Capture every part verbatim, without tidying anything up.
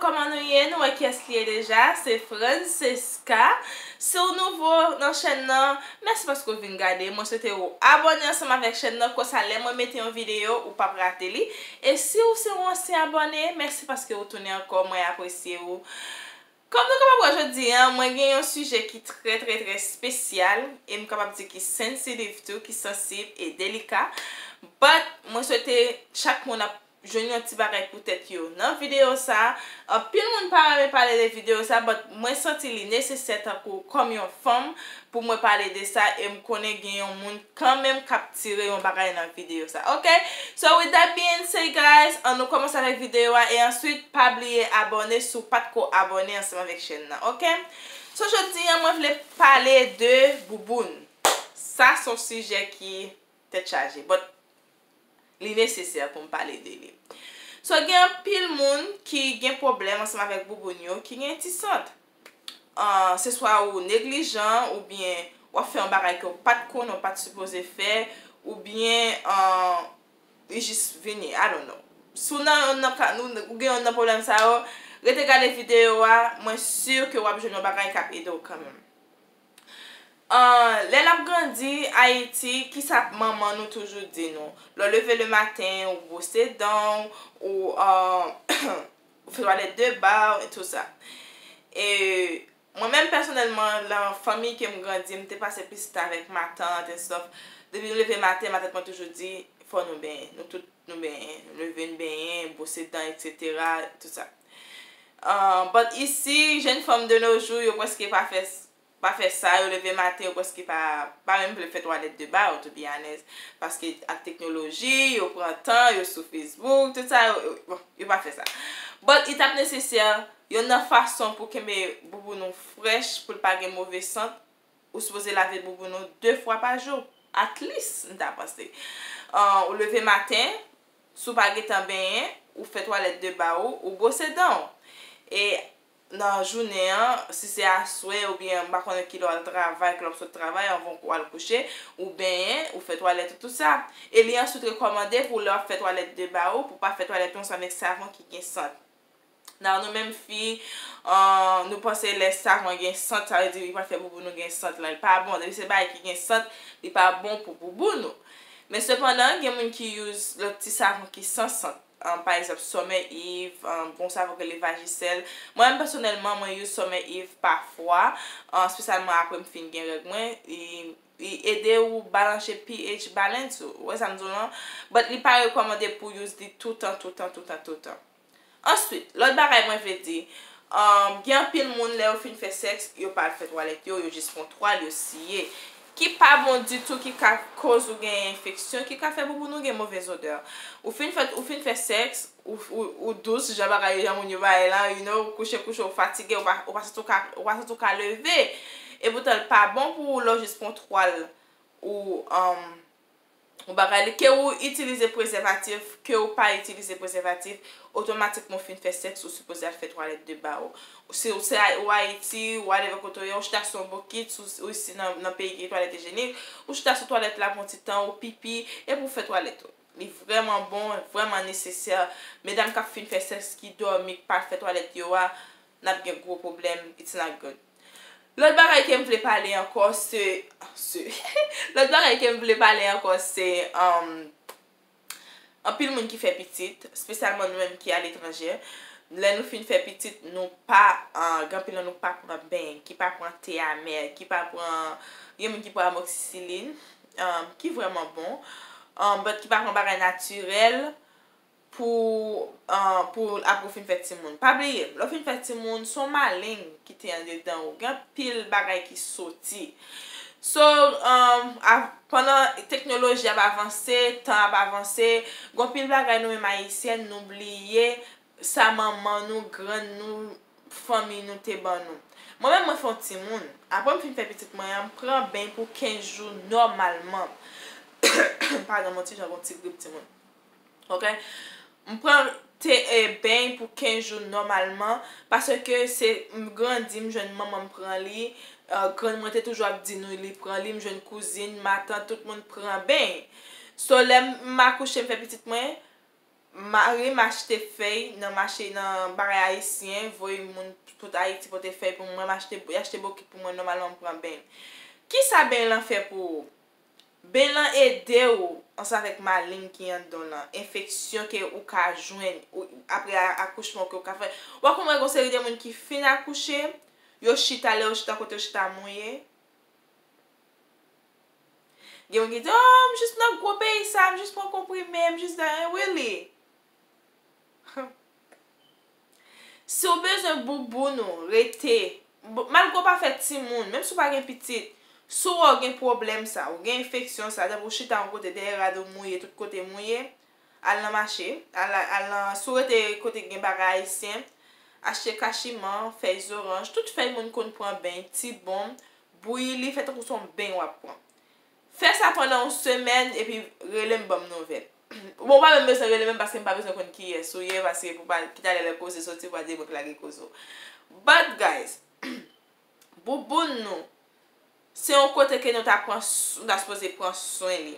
Kòman nou ye? Nou wè kiyès li ye deja? Se Francesca. Si w nouvo nan chèn nan, mèsi paske w vin gade. Mwen swete w abòne ansanm avèk chèn nan, konsa lè mwen mete yon videyo, ou p ap rate li. E si w se yon ansyen abòne, mèsi paske w tounen ankò, mwen apresye w. Kòm nou kapab wè jodi a, mwen gen yon sijè ki trè, trè, trè espesyal, e m kapab di ki sensitive tou, ki sansib e delika. But, mwen swete chak moun ap jwenn yon ti bagay pou tèt yo nan videyo sa a. Anpil moun pa renmen pale de videyo sa a, but mwen santi li nesesè tankou kòm yon fanm pou mwen pale de sa, e m konnen gen yon moun kanmenm k ap tire yon bagay nan videyo sa, oke? So, with that being said, guys, ann nou kòmanse avèk videyo a, e answit, pa bliye abòne si w pa t ko abòne ansanm avèk chèn nan, oke? So, jodi a, mwen vle pale de bouboun. Sa se yon sijè ki tèt chaje, but li nesesè pou m pale de li. So, gen anpil moun ki gen pwoblèm ansanm avèk bouboun yo, ki gen ti sant. Ah, se swa ou neglijan, oubyen w ap fè yon bagay ke w pa t konnen, w pa t sipoze fè, oubyen, ah, li jis vini, I don't know. Si w nan, nan ka, nou, ou gen yon nan pwoblèm sa yo, rete gade videyo a, mwen si ke w ap jwenn yon bagay k ap ede w kanmenm. Ah, lè n ap grandi Ayiti, kisa manman nou toujou di nou? Lè w leve le maten, ou bwose dan w, ou, ah, ou fè twalèt de ba w, e tou sa. E mwen menm pèsonèlman, nan fanmi ke m grandi, m te pase plis tan avèk matant and stuff. Depi m leve maten, matant mwen toujou di, fò nou benyen. Nou tout, nou benyen. Leve n benyen, bwose dan, et cetera, tou sa. Ah, but isi, jèn fanm de nos jours, yo prèske pa fè, pa fè sa, yo leve maten, yo prèske pa, pa menm vle fè twalèt de ba yo, to be honest. Paske ak teknoloji, yo pran tan, yo sou Facebook, tout sa, yo, yo, bon, yo pa fè sa. But, li t ap nesesè, youn nan fason pou kenbe bouboun ou frèch, pou l pa gen move sant, ou sipoze lave bouboun ou de fwa pa jou. At least, m ta panse. Ah, ou leve maten, si w pa gentan benyen, ou fè twalèt de ba ou, ou bwose dan w. E nan jounen an, si se aswè oubyen m pa konnen kilè w al travay, kilè w ap sot travay, anvan w al kouche, ou benyen, ou fè twalèt ou tout sa. E li answit rekòmande pou lè w ap fè twalèt de ba ou, pou w pa fè twalèt ou ansanm avèk savon ki gen sant. Nan nou menm fi, ah, nou panse lè savon gen sant, sa vle di li pral fè bouboun nou gen sant lan. Li pa bon. Depi se bagay ki gen sant, li pa bon pou bouboun nou. Men sepandan, gen moun ki use lòt ti savon ki san sant. Ah, pa egzanp, Summer Eve, ah, gon savon ki rele Vagisil. Mwen menm pèsonèlman, mwen use Summer Eve pafwa, ah, espesyalman apre m fin gen règ mwen. Li, li ede ou balanse pH balance ou. Ou wè sa m di w lan? But li pa rekòmande pou use li toutan, toutan, toutan, toutan. Answit, lòt bagay mwen vle di, um, gen anpil moun lè yo fin fè sèks, yo pa al fè twalèt yo, yo jis pran twal, yo siye. Ki pa bon ditou, ki ka koz ou gen enfeksyon, ki ka fè bouboun ou gen movèz odè. Ou fin fè, ou fin fè sèks, ou, ou, ou dous, jan bagay, jan moun yo bay la, you know, ou kouche, kouche, ou fatige, ou pa, ou pa santi w ka, ou pa santi w ka leve. E poutan, l pa bon pou ou lè w jis pran twal ou, um, yon bagay li, ke ou itilize prezèvatif, ke ou pa itilize prezèvatif, otomatikman ou fin fè sèks, ou sipoze al fè twalèt de ba ou. Si ou se a-, ou Ayiti, ou whatever kote ou ye, ou chita sou yon bokit, si w, ou isi nan, nan peyi ki gen twalèt ijyenik, ou chita sou twalèt la pou yon ti tan, ou pipi, epi ou fè twalèt ou. Li vrèman bon, vrèman nesesè. Medam k ap fin fè sèks ki dòmi, k pa fè twalèt yo a, n ap gen gwo pwoblèm, it's not good. Lòt bagay ke m vle pale ankò, se, se, lòt bagay ke m vle pale ankò, se, um, anpil moun ki fè pitit, espesyalman nou menm ki aletranje. Lè nou fin fè pitit, nou pa, uh, gen anpil nan nou pa pran beny, ki pa pran te amè, ki pa pran, gen moun ki pran amoxicilline, um, ki vrèman bon, um, but ki pa pran bagay natirèl, pou, ah, pou apre w fin fè timoun. Pa bliye, lè w fin fè timoun, se yon maleng ki te andedan ou. Gen anpil bagay ki soti. So, um, a, pandan teknoloji ap avanse, tan ap avanse, gen anpil bagay nou menm Ayisyen, nou bliye sa manman nou, grann nou, fanmi nou te ban nou. Mwen menm, mwen fè yon timoun. Apre m fin fè pitit mwen an, m pran beny pou kenz jou nòmalman. Padon, m on ti jan gon ti grip timoun. Oke? M pran te, e, beny pou kenz jou nòmalman, paske se m grandi, m jwenn manman m pran li, e, grann mwen te toujou ap di nou li pran li, m jwenn kouzin, matant, tout moun pran beny. So, lè m, m akouche, m fè pitit mwen, Mari m achte fèy nan mache, nan bagay ayisyen, voye moun tout Ayiti pote fèy pou mwen, m achte, y achte bokit pou mwen, nòmalman m pran beny. Kisa beny lan fè pou ou? Beny lan ede w ansanm avèk maleng ki anndan w lan, enfeksyon ke ou ka jwenn ou, apre a- akouchman ke ou ka fè. W ap konprann gen yon seri de moun ki fin akouche, yo chita, lè yo chita kote yo chita mouye. Gen moun ki di, oh, m jis nan gwo peyi sa, m jis pran konprime, m jis nan, really? Si w bezwen bouboun ou rete, malgre w pa fè timoun, menm si w pa gen pitit, si w wè w gen pwoblèm sa, ou gen enfeksyon sa, tankou w chita yon kote, dèyè rad ou mouye, tout kote mouye, al nan mache, al, al nan, si w rete kote ki gen bagay ayisyen, achte kachiman, fèy zoranj, tout fèy moun konn pran beny, ti bonm, bouyi li, fè tankou se yon beny w ap pran. Fè sa pandan yon semèn, epi rele m ban m nouvèl. Bon, ou pa menm bezwen rele m paske m pa bezwen konn kiyès ou ye, paske pou pa, ki talè lè koze soti, pou pa di mwen k lage koze w. But, guys, bouboun nou, se yon kote ke nou ta pran, s- nou ta sipoze pran swen li.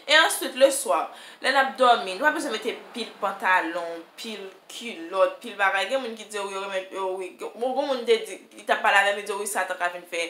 E answit, le swa, lè n ap dòmi, nou pa bezwen mete pil pantalon, pil kilòt, pil bagay. Gen moun ki di, wi, yo renmen, yo, wi. Gen moun te di, li t ap pale avè m, li di, wi, Satan ka vin fè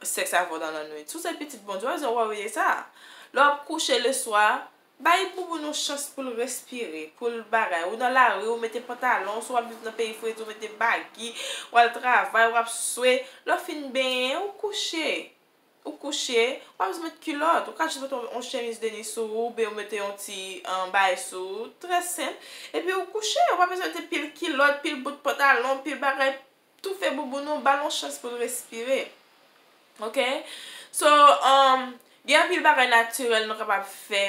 sèks avè w nan lannwit. Si w se pitit Bondye, w pa bezwen worry sa. Lè w ap kouche le swa, bay bouboun ou chans pou l respire, pou l bagay. Ou nan lari, ou mete pantalon, si w ap viv nan peyi fredi, ou mete bagi, w al travay, w ap swe. Lè w fin benyen, ou kouche. Ou kouche, ou pa bezwen met kilòt. Ou ka jis mete yon, yon chemiz de nwi sou ou, oubyen ou mete yon ti, um, bagay sou ou. Trè senp. Epi ou kouche, ou pa bezwen mete pil kilòt, pil bout pantalon, pil bagay. Toufe bouboun ou, ba l yon chans pou l respire. Ok? So, um, gen anpil bagay natirèl nou kapab fè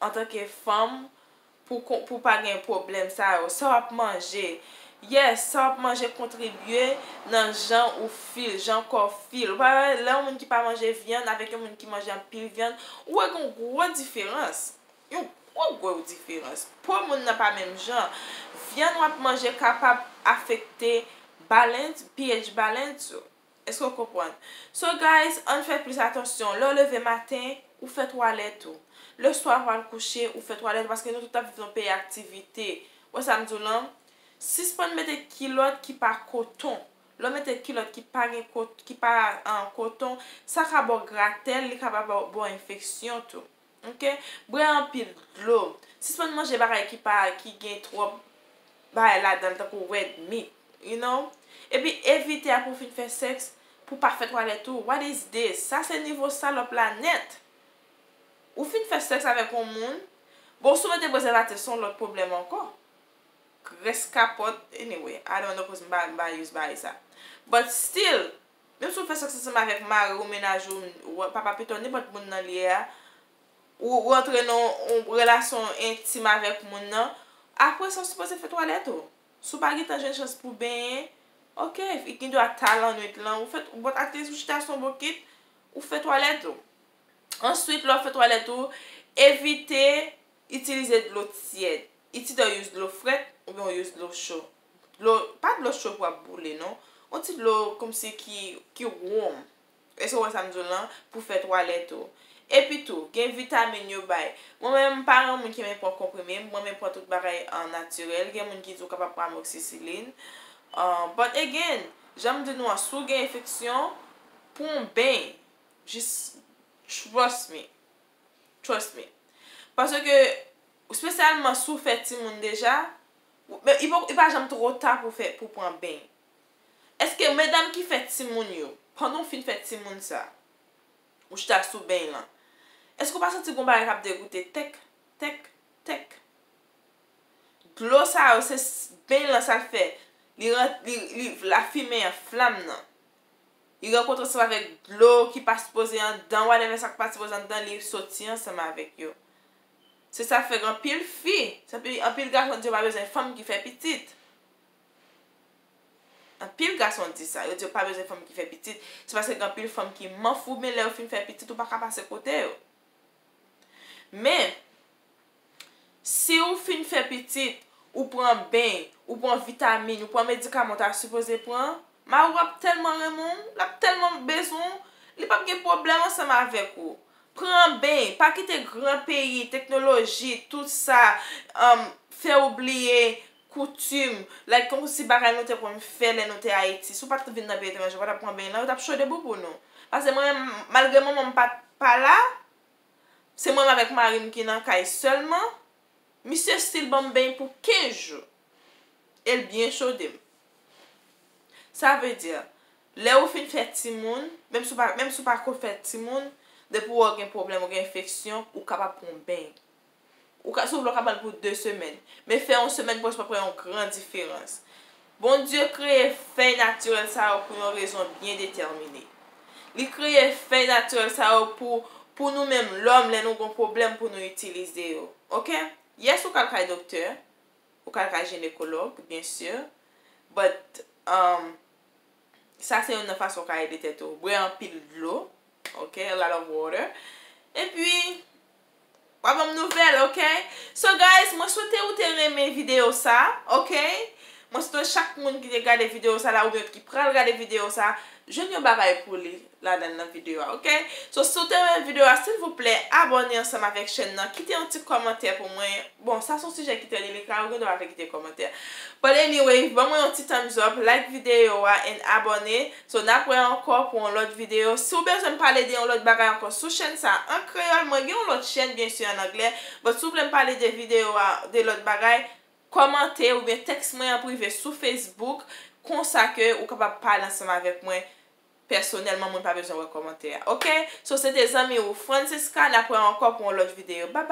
antanke fanm pou, pou pa gen pwoblèm sa yo. Sa w ap manje. Yes, sa w ap manje kontribye nan jan ou feel, jan kò w feel. Ou pa wè, lè yon moun ki pa manje vyann avèk yon moun ki manje anpil vyann, ou wè gen yon gwo diferans. Yon gwo, gwo diferans. Po moun nan pa menm jan. Vyann w ap manje kapab afekte balance, pH balance ou. Èske w konprann? So, guys, ann fè plis atansyon. Lè w leve maten, ou fè twalèt ou. Le swa, w al kouche, ou fè twalèt ou, paske nou tout ap viv nan peyi aktivite. Ou wè sa m di w lan? Sispann mete kilòt ki pa koton. Lè w mete kilòt ki pa gen kot- ki pa, ah, koton, sa ka ba w gratèl, li ka ba w, ba w enfeksyon tou. Ok? Bwè anpil dlo. Sispann manje bagay ki pa, ki gen twòp bagay ladan l, tankou red meat, you know? Epi evite apre w fin fè sèks pou w pa fè twalèt ou. What is this? Sa se nivo salòp la nèt. Ou fin fè sèks avèk yon moun, bon, si w mete prezèvatif, se yon lòt pwoblèm ankò. Grès kapòt, anyway, I don't know, cause m pa, m pa use bagay sa. But still, menm si w fè sèks ansanm avèk mari w, mennaj ou, w- papa pitit w, nenpòt moun nan li ye a, ou rantre nan yon relasyon entim avèk moun nan, apre sa, w sipoze fè twalèt ou. Si w pa gentan jwenn chans pou benyen, ok, li gen dwa ta lannwit lan, ou fè, but at least ou chita sou yon bokit, ou fè twalèt ou. Answit, lè w fè twalèt ou, evite itilize dlo tyèd. Either w use dlo frèt oubyen w use dlo cho. Dlo, pa dlo cho pou w ap boule, non. Yon ti dlo kòmsi ki, ki wòm. Èske w wè sa m di w lan? Pou fè twalèt ou. Epi tou, gen vitamin yo bay. Mwen menm, m pa yon moun ki renmen pran konprime, m renmen pran tout bagay an natirèl. Gen moun ki di w kapab pran amoxicilline. Ah, but again, jan m di nou an, si w gen enfeksyon, pran yon beny. Jis trust me. Trust me. Paske, espesyalman si w fè timoun deja, ou- men li pa, li pa janm twò ta pou fè, pou pran beny. Èske medam ki fè timoun yo, pandan w fin fè timoun sa, ou chita sou beny lan, èske w pa santi gon bagay k ap degoute tèk, tèk, tèk? Dlo sa yo, se s- beny lan sa l fè. Li rant, li, li, lafimen an, flanm nan. Li rankontre ansanm avèk dlo ki pa sipoze anndan, whatever sa k pa sipoze anndan, li soti ansanm avèk yo. Se sa k fè gen anpil fi, se anpil, anpil gason di yo pa bezwen fanm ki fè pitit. Anpil gason di sa, yo di yo pa bezwen fanm ki fè pitit. Se paske gen anpil fanm ki manfouben, lè yo fin fè pitit, ou pa ka pase kote yo. Men, si w fin fè pitit, ou pran beny, ou pran vitamin, ou pran medikaman w ta sipoze pran, mari w ap tèlman renmen w, l ap tèlman bezwen w, li p ap gen pwoblèm ansanm avèk ou. Pran ben, pa kite gran peyi, teknoloji, tout sa, um, fè w bliye koutim, like, kòmsi bagay nou te konn fè lè nou te Ayiti. Si w pa t vin nan peyi etranje, w pa t ap pran ben nan, yo t ap chode boubou nou. Paske mwen, malgre manman m pa t pa la, se mwen menm avèk mari m ki nan kay sèlman. Misye still ban m ben pou kenz jou. E l byen chode m. Sa vle di, lè ou fin fè timoun, menm si w pa, menm si w pa ko fè timoun, depi w wè w gen pwoblèm, ou gen enfeksyon, ou kapab pran yon ben. Ou ka, si w vle, w ka pran l pou de semèn. Men fè yon semèn pou sa pa fè yon gran diferans. Bondye kreye fèy natirèl sa yo pou yon rezon byen detèmine. Li kreye fèy natirèl sa yo pou, pou nou menm lòm, lè nou gon pwoblèm, pou nou itilize yo. Oke? Yes, ou ka al kay doktè, ou ka al kay jinekològ, byen si. But, um, sa se youn nan fason w ka ede tèt ou. Bwè anpil dlo, oke? A lot of water. Epi, w a ban m nouvèl, oke? So, guys, mwen swete ou te renmen videyo sa, oke? Mwen swete chak moun ki te gade videyo sa la, oubyen ki pral gade videyo sa, jwenn yon bagay pou li ladan nan videyo a, oke? So, si w te renmen videyo a, silvouplè, abòne ansanm avèk chèn nan, kite yon ti kòmantè pou mwen. Bon, sa se yon sijè ki trè delika, ou gen dwa pa vle kite kòmantè. But anyway, ban mwen yon ti thumbs up, like videyo a, and abòne. So, n ap wè ankò pou yon lòt videyo. Si w bezwen m pale de yon lòt bagay ankò sou chèn sa an kreyòl, mwen gen yon lòt chèn, byen si, an anglè. But si w vle m pale de videyo a, de lòt bagay, kòmante oubyen tèks mwen an prive sou Facebook, konsa ke ou kapab pale ansanm avèk mwen pèsonèlman, moun pa bezwen wè kòmantè a. Oke? So, se te zanmi ou Francisca, n ap wè ankò pou yon lòt videyo. Babay!